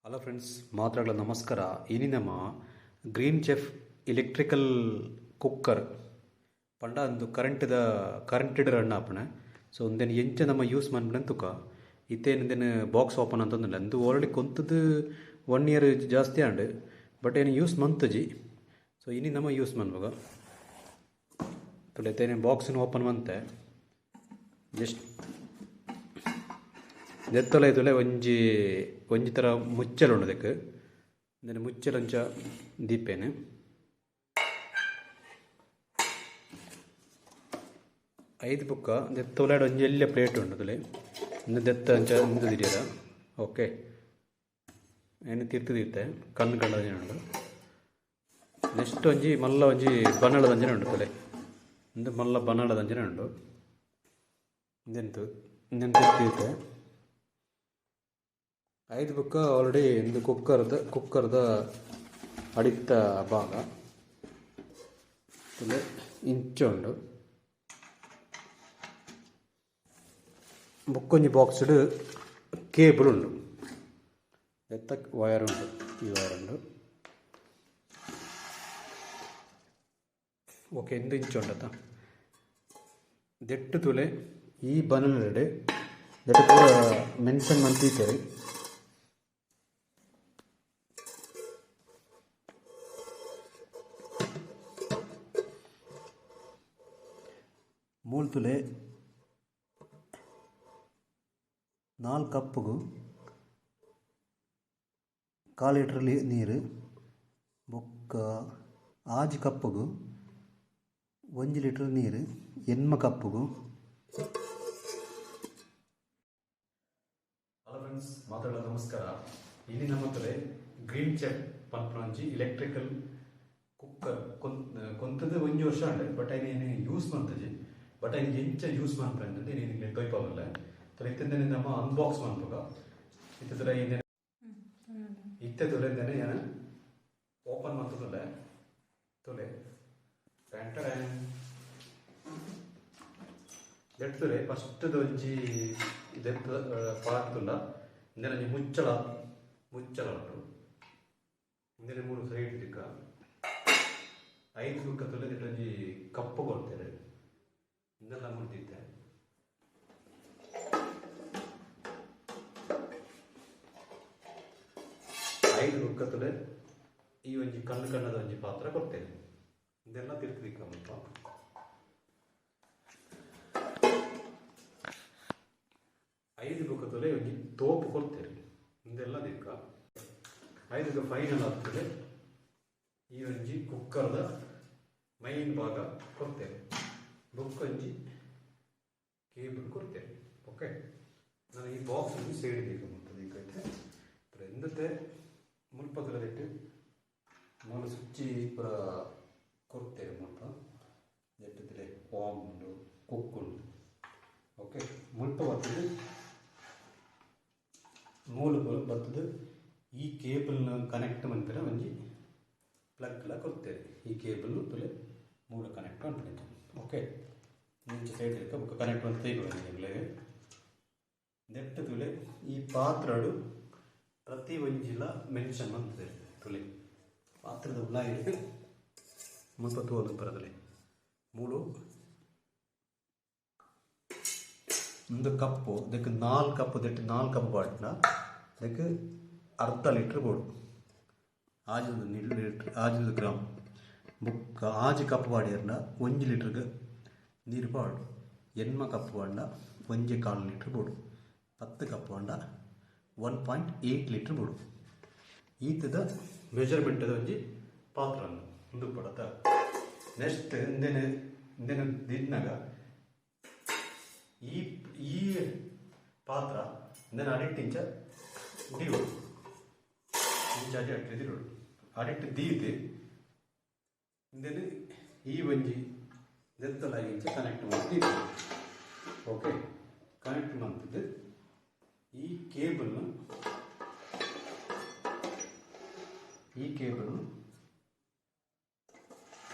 Hello friends, ಮಾತಾಡಲ ನಮಸ್ಕಾರ. ಇನಿ ನಮ್ಮ ಗ್ರೀನ್ ಚೆಫ್ ಎಲೆಕ್ಟ್ರಿಕಲ್ ಕುಕ್ಕರ್ ಪಂಡ ಅಂದು ಕರೆಂಟ್ದ ಕರೆಂಟೆಡ್ ರನ್ ಆಪುಣೆ. ಸೊ ಉಂದೆನ್ ಎಂಚ ನಮ್ಮ ಯೂಸ್ ಮನ್ಪುನೆ ತುಕ ಇತ್ತೆ ಇಂದೆನ್ ಬಾಕ್ಸ್ ಓಪನ್ ಅಂತಂದಿಲ್ಲ. ಇಂದು ಆಲ್ರೆಡಿ ಕೊಂತದ್ದು 1 ಇಯರ್ ಜಾಸ್ತಿ ಆಂಡ್, ಬಟ್ ಏನು ಯೂಸ್ ಮಂತುಜಿ. ಸೊ ಇನಿ ನಮ್ಮ ಯೂಸ್ ಮನ್ಪುಗ ತುಲೆ ಬಾಕ್ಸ್ನ ಓಪನ್ ಮಂತೆ ಜಸ್ಟ್ ದೆತ್ತೊಲ ತುಲೆ ಒಂಜಿ ಒಂಜಿ ಥರ ಮುಚ್ಚಲ್ ಉಂಡು ಅದಕ್ಕೆ. ಇಂದೆನ್ ಮುಚ್ಚಲ್ ಅಂಚ ದೀಪೇನೆ. ಐದು ಬುಕ್ಕ ದೆತ್ತೊಲಾಡ್ ಒಂಜಿ ಎಲ್ಲ ಪ್ಲೇಟ್ ಉಂಡು ತುಲೆ ಇಂದು ದೆತ್ತ ಅಂಚ ಇಂದು ದಿರಿಯರ. ಓಕೆ, ಏನು ತಿರ್ತು ದೀತೆ ಕಣ್ಣು ಕಣ್ಣದ ಉಂಡು. ನೆಕ್ಸ್ಟ್ ಒಂಜಿ ಮಲ್ಲ ಒಂಜಿ ಬನ್ನಳದ ಅಂಚನೆ ಉಂಡು ತುಲೆ. ಇಂದು ಮಲ್ಲ ಬನ್ನಳದ ಅಂಚನೆ ಉಂಡು. ಇಂದೆಂತು ಇಂದೆನ್ ತಿರ್ತು ದೀತೆ. ಐದು ಬುಕ್ಕ ಆಲ್ರೆಡಿ ಇಂದು ಕುಕ್ಕರ್ದ ಕುಕ್ಕರ್ದ ಅಡಿತ್ತ ಭಾಗ ತುಲೆ ಇಂಚ ಉಂಡು. ಬೊಕ್ಕೊಂಜಿ ಬಾಕ್ಸ್ಡ್ ಕೇಬಲ್ ಉಂಡು, ದೆತ್ತ ವೈರ್ ಉಂಡು, ಈ ವೈರ್ ಉಂಡು. ಓಕೆ, ಇಂದು ಇಂಚ ಉಂಡತ ದೆಟ್ಟು ತುಲೆ ಈ ಬನಲೆಡ್ ದೆಟ್ಟು ಪೂರ ಮೆನ್ಷನ್ ಮಂತಿತ್ತೇವೆ. ಮೂಲು ತುಲೆ 4 ಕಪ್ಪುಗು 1/4 ಲೀಟರ್ ನೀರು, ಬೊಕ್ಕ 6 ಕಪ್ಪುಗು 1 ಲೀಟರ್ ನೀರು, 8 ಕಪ್ಪುಗು. ಹಲೋ ಫ್ರೆಂಡ್ಸ್, ಮಾತಾಡೋ ನಮಸ್ಕಾರ. ಇಲ್ಲಿ ನಮ್ಮ ತುಲೆ ಗ್ರೀನ್ ಚೆಫ್ ಪನ್ಪುನಂಜಿ ಎಲೆಕ್ಟ್ರಿಕಲ್ ಕುಕ್ಕರ್ ಕೊಂತದ್ದು ಒಂಜಿ ವರ್ಷ ಉಂಡು, ಬಟ್ ಐನ್ ಏನು ಯೂಸ್ ಮಂತುಜಿ. ಬಟ್ ಐನ್ ಎಂಚ ಯೂಸ್ ಮನ್ಪುನೆ ನೀನು ತೊಯ್ಪವಲ್ಲ. ತುಲೆ ಇತ್ತೆ ನಮ್ಮ ಅನ್ಬಾಕ್ಸ್ ಮನ್ಪುಗ. ಇತ್ತೆ ತುಲೆ ಇತ್ತೆ ತುಲೆ ಇಂದೆನೆ ಏನ ಓಪನ್ ಮಂತುದುಲ್ಲೆ ತುಲೆ ದೆಟ್ಟು ತುಲೆ ಫಸ್ಟ್ ಒಂಜಿ ದೆತ್ತು ಪಾಡ್ದುಲ್ಲ. ಇಂದೆನ ಒಂಜಿ ಮುಚ್ಚಳ ಮುಚ್ಚಳ ಉಂಟು. ಇಂದೆನೆ ಮೂರು ಸೈಡ್ ದಿಕ್ಕ ಐದು ಬುಕ್ಕ ತುಲೆ ದಿಟ್ಟ ಒಂಜಿ ಕಪ್ಪು ಕೊಡ್ತೇವೆ. ಇಂದೆಲ್ಲ ಮುಡ್ದಿತ್ತೆ. ಐದು ಬುಕ್ಕ ತುಲೆ ಈ ಒಂಜಿ ಕಣ್ಣು ಕಣ್ಣದ ಒಂಜಿ ಪಾತ್ರ ಕೊಡ್ತೇನೆ. ಇದೆಲ್ಲ ತಿರ್ತಿದಿಕ್ಕ ಮುಲ್ಪ. ಐದು ಬುಕ್ಕ ತುಲೆ ಒಂಜಿ ತೋಪು ಕೊಡ್ತೇವೆ. ಇಂದೆಲ್ಲ ದಿಕ್ಕ ಐದು ಫೈನಲ್ ಆಗ್ತದೆ. ಈ ಒಂಜಿ ಕುಕ್ಕರ್ದ ಮೈನ್ ಭಾಗ ಕೊಡ್ತೇವೆ. ಬುಕ್ ಒಂಜಿ ಕೇಬಲ್ ಕೊಡ್ತೇವೆ. ಓಕೆ, ನಾನು ಈ ಬಾಕ್ಸ್ ಒಂಜಿ ಸೈಡ್ ಬೇಕು ಮುಲ್ಪ ಐತೆ. ಎಂದತೆ ಮುಲ್ಪ ತುಲದಿಟ್ಟು ಮೂಲ ಸುಚ್ಚಿ ಪೂರ ಕೊಡ್ತೇವೆ. ಮುಲ್ಪ ದೆಟ್ಟುತ್ತಿಲೆ ವಾಮ್ ಉಂಡು, ಕುಕ್ ಉಂಡು. ಓಕೆ, ಮುಲ್ಪ ಬರ್ತದೆ ಮೂಲ ಬರ್ತದೆ. ಈ ಕೇಬಲ್ನ ಕನೆಕ್ಟ್ ಮನ್ಪೆರ ಒಂಜಿ ಪ್ಲಗ್ಲ ಕೊಡ್ತೇವೆ. ಈ ಕೇಬಲ್ ತುಲೆ ಮೂಲ ಕನೆಕ್ಟ್ ಮನ್ಪುನೆ. ಓಕೆ, ಇಂಚ ಸೈಡ್ ಇಕ್ಕ ಬೊಕ್ಕ ಕನೆಕ್ಟ್ ಮಂತ್ ತೈಪುವೆ. ದೆಟ್ಟ ತುಲೆ ಈ ಪಾತ್ರಡು ಪ್ರತಿ ಒಂಜಿಲ ಮೆನ್ಷನ್ ಮಂತುದೆರ್. ತುಲೆ ಪಾತ್ರದ ಉಲಾಯಿಡ್ ಮುಲ್ಪ ತೂವೊಂದು ಪರದಲೆ ಮೂಲು ಒಂದು ಕಪ್ಪು ದೆಕ್ 4 ಕಪ್ಪು ದೆಟ್ಟು 4 ಕಪ್ಪು ಪಾಡ್ಂಡ ದೆಕ್ ಅರ್ಧ ಲೀಟ್ರ್ ಬೋಡು, ಆಜೊಂದು ಲೀಟ್ರ್ ಆಜೊಂದು ಗ್ರಾಮ್. ಬೊಕ್ಕ 6 ಕಪ್ಪು ಪಾಡ್ಯರ್ಂಡ 1 ಲೀಟ್ರ್ಗ್ ನೀರು ಪಾಡು, 8 ಕಪ್ಪು ಪಾಡ್ಂಡ 1.25 ಲೀಟ್ರ್ ಬೋಡು, 10 ಕಪ್ಪು ಪಾಡ್ಂಡ 1.8 ಲೀಟ್ರ್ ಬೋಡು. ಈತದ ಮೆಜರ್ಮೆಂಟ್ ಒಂಜಿ ಪಾತ್ರ ಉಂದು ಪಡತ. ನೆಕ್ಸ್ಟ್ ಇಂದೆನೆ ಇಂದೆನೆ ದಿನ್ನಾಗ ಈ ಈ ಪಾತ್ರ ಇಂದೆನ ಅಡಿಟ್ಟಿಂಚ ದೀವೊಡು, ಇಂಚ ಅಡಿ ಅಟ್ಟಿ ದಿರೋಡು ಅಡಿಟ್ಟು ದೀದ್ ಇಂದೆನೆ ಈ ಒಂಜಿ ದೆತ್ತಲ ಇಂಚ ಕನೆಕ್ಟ್ ಮಾಡಿ. ಓಕೆ, ಕನೆಕ್ಟ್ ಮಂತದ್ದು ಈ ಕೇಬಲ್ನ ಈ ಕೇಬಲ್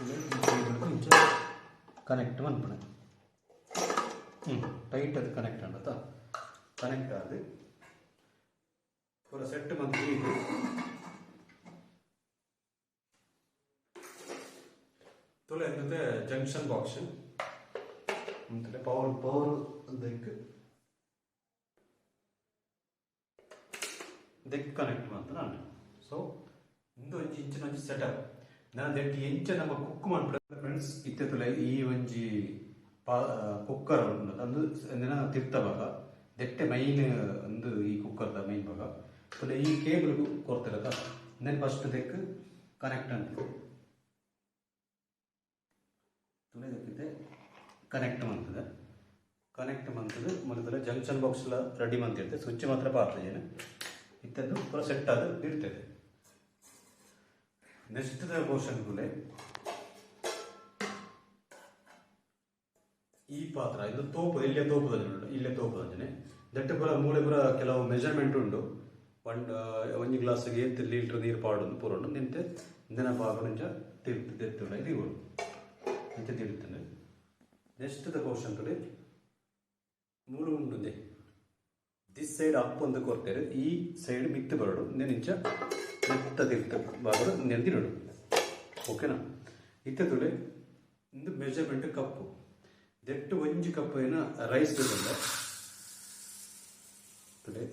ಈ ಕೇಬಲ್ ಇಂಚ ಕನೆಕ್ಟ್ ಮನ್ಪುನೆ. ಟೈಟ್ ಅದು ಕನೆಕ್ಟ್ ಆಂಡತ. ಕನೆಕ್ಟ್ ಆದ್ ಪೂರ ಸೆಟ್ ಮಂತ್ ತುಲೆ ಎಂತತೆ ಜಂಕ್ಷನ್ ಬಾಕ್ಸ್ ಅಂತಲೇ ಪವರ್ ಪವರ್ ದೆಕ್ ದೆಕ್ ಕನೆಕ್ಟ್ ಮಂತ ನಾನು. ಸೊ ಇಂದು ಒಂಜಿ ಇಂಚಿನ ಒಂಜಿ ಸೆಟಪ್ ನಾನು ದೆಟ್ಟಿ ಎಂಚ ನಮ್ಮ ಕುಕ್ ಮನ್ಪುಡ ಫ್ರೆಂಡ್ಸ್. ಇತ್ತೆ ತುಲೆ ಈ ಒಂಜಿ ಪಾ ಕುಕ್ಕರ್ ಉಂಡು ಅಂದು ಎಂದಿನ ತಿರ್ತ ಭಾಗ ದೆಟ್ಟೆ ಮೈನ್ ಒಂದು ಈ ಕುಕ್ಕರ್ದ ಮೈನ್ ಭಾಗ. ತುಲೆ ಈ ಕೇಬಲ್ ಕೊರ್ತಿರತ್ತ, then first ದೆಕ್ ಕನೆಕ್ಟ್ ಅಂತ ತುಲೆ ದೆಕ್ಕಿతే ಕನೆಕ್ಟ್ ಮಂತದೆ. ಕನೆಕ್ಟ್ ಮಂತದ್ದು ಮೊದಲ ಜಂಕ್ಷನ್ ಬಾಕ್ಸ್ ಎಲ್ಲ ರೆಡಿ ಮಂತಿರ್ತದೆ. ಸ್ವಿಚ್ ಮಾತ್ರ ಪಾರ್ತದೆ. ಇತ್ತದ್ದು ಪೂರ ಸೆಟ್ ಆದ ಇರ್ತದೆ. ನೆಕ್ಸ್ಟ್ ಪೋರ್ಷನ್ ತುಲೆ ಈ ಪಾತ್ರ. ಇದು ತೋಪು, ಇಲ್ಲೇ ತೋಪುದಂಜನೆ ಉಂಟು, ಇಲ್ಲೇ ತೋಪುದಂಜನೆ. ದಟ್ಟ ಪೂರ ಮೂಳೆ ಪೂರ ಕೆಲವು ಮೆಜರ್ಮೆಂಟ್ ಉಂಡು. ಒನ್ ಒಂಜಿ ಗ್ಲಾಸ್ಗೆ ಏತ್ ಲೀಟ್ರ್ ನೀರು ಪಾಡೊಂದು ಪೂರ ಉಂಡು. ನಿಂತೆ ಇಂದನ ಪಾಕುಂಚ ತಿರ್ತು ತೆತ್ತುಂಡ ಇದು ಇಂಚ ತಿರುತ್ತದೆ. ನೆಕ್ಸ್ಟ್ the portion ತುಲೆ ಮೂಲು ಉಂಡುಂದೆ. This side up ಒಂದು ಕೊರ್ತೆರ್, ಈ ಸೈಡ್ ಮಿತ್ತು ಬರಡು. ಇಂಚ ಮೆತ್ತ ತಿರ್ತು ಬಾಗಡು ನೆಂದಿರಡು, ಓಕೆನಾ? ಇತ್ತೆ ತುಲೆ ಇಂದು ಮೆಜರ್ಮೆಂಟ್ ಕಪ್ಪು. ದೆಟ್ಟು ಒಂಜಿ ಕಪ್ ಏನ ರೈಸ್ ತಗೊಂಡೆ. ತುಲೆ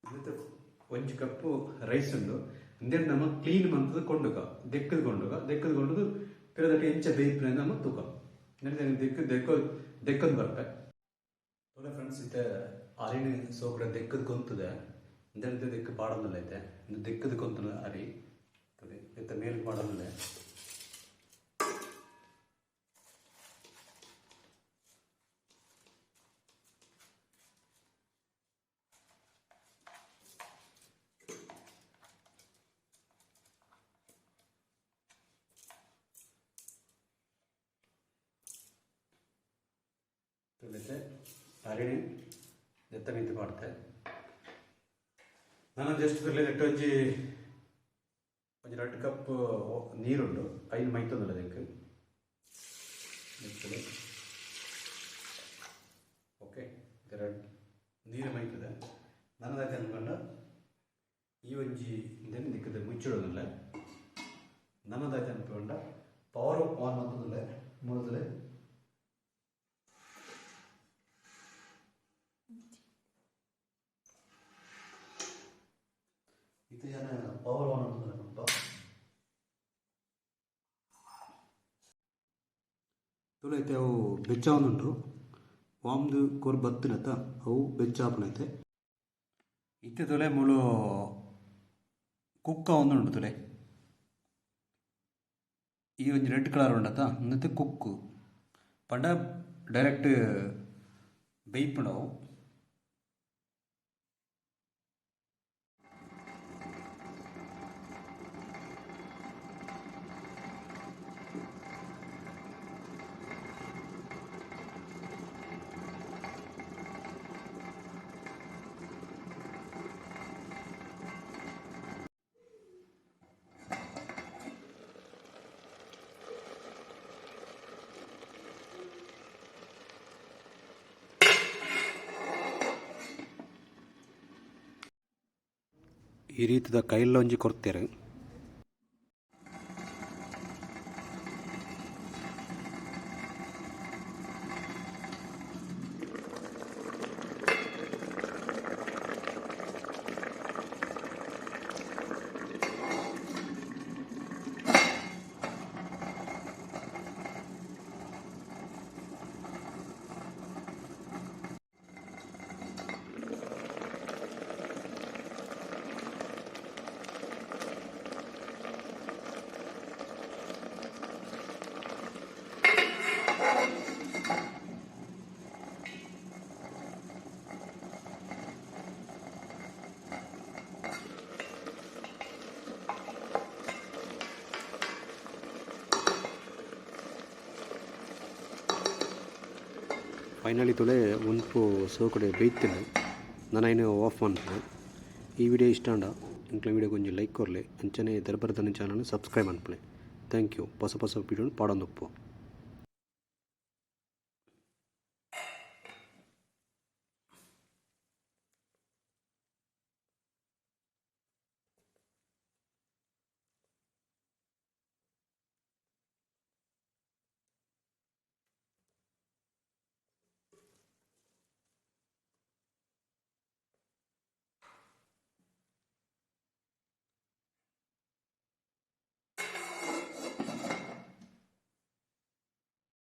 ಇಂದೆತ ಒಂಜಿ ಕಪ್ಪು ರೈಸ್ ಉಂಡು. ಇಂದೆಟ್ ನಮ್ಮ ಕ್ಲೀನ್ ಮಂತದ ಕೊಂಡುಕ ದೆಕ್ಕದ ಕೊಂಡುಕ ದೆಕ್ಕದ ಕೊಂಡುದು ಪಿರದಟ್ಟು ಎಂಚ ಬೇಯ್ಪುನ ನಮ್ಮ ತೂಕ ದೆಕ್ಕು ದೆಕ್ಕೊ ದೆಕ್ಕಂದು ಬರ್ಪೆ. ತೊಲೆ ಫ್ರೆಂಡ್ಸ್, ಇತ್ತೆ ಅರಿನ ಸೋಕಡೆ ದೆಕ್ಕದ ಕೊಂತದೆ. ಇಂದೆಂತ ದೆಕ್ಕು ಪಾಡೊಂದುಲ್ಲ ಐತೆ. ಇಂದು ದೆಕ್ಕದ ಕೊಂತನ ಅರಿ. ತೊಲೆ ಇತ್ತೆ ಮೇಲ್ ಪಾಡೊಂದುಲ್ಲೆ. ತುಲಿತೆ ಅರಿಣಿ ದೆತ್ತ ಮಿತ್ತು ಪಾಡ್ತೆ. ನಾನು ಜಸ್ಟ್ ತುಲೆ ನೆಟ್ಟು ಒಂಜಿ ಒಂಜಿ 2 ಕಪ್ ನೀರುಂಡು. ಐನ್ ಮೈತೊಂದುಲ್ಲ ಅದಕ್ಕೆ. ಓಕೆ, ಎರಡು ನೀರು ಮೈತದೆ. ನನದಾಯ್ತು ಅನ್ಕೊಂಡ ಈ ಒಂಜಿ ಇಂದೆನ್ ದಿಕ್ಕದ ಮುಚ್ಚಿಡೋದಿಲ್ಲ. ನನ್ನದಾಯ್ತು ಅನ್ಕೊಂಡ ಪವರ್ ಆನ್ ಅಂತಂದ್ರೆ ಮೊದಲೇ ಇತ್ತು ಜನ ಪವರ್ ಆನ್ ಅಂತಂದ್ರೆ ಮುಲ್ಪ ತುಲೈತೆ. ಅವು ಬೆಚ್ಚ ಉಂಟು ವಾಮ್ದು ಕೊರ್ ಬತ್ತಿನತ್ತ ಅವು ಬೆಚ್ಚ ಆಪುನೈತೆ. ಇತ್ತೆ ತುಲೆ ಮೂಲು ಕುಕ್ಕ ಒಂದುಂಡು. ತುಲೆ ಈ ಒಂಜಿ ರೆಡ್ ಕಲರ್ ಉಂಡತ್ತ, ಉಂದತೆ ಕುಕ್ಕು ಪಂಡ ಡೈರೆಕ್ಟ್ ಬೇಯ್ಪುಂಡು ಅವು. ಈ ರೀತಿದ ಕೈಲೊಂಜಿ ಕೊರ್ತೆರ್. ಫೈನಲಿ ತುಲೆ ಉನ್ಪು ಸೋಕಡೆ ಬೇಯ್ತಿಲ್ಲ. ನಾನು ಐನು ಆಫ್ ಮನ್ಪುವೆ. ಈ ವಿಡಿಯೋ ಇಷ್ಟ ಆಂಡ ಎಂಕ್ಲೆ ವಿಡಿಯೋಗೆ ಒಂಜಿ ಲೈಕ್ ಕೊರ್ಲೆ. ಅಂಚನೆ ದರ್ಬಾರ್ ಧನಿ ಚಾನಲ್ ಸಬ್ಸ್ಕ್ರೈಬ್ ಮನ್ಪುಲೆ. Thank you. ಪೊಸ ಪೊಸ ವಿಡಿಯೋ ಪಾಡೊಂದುಪ್ಪು.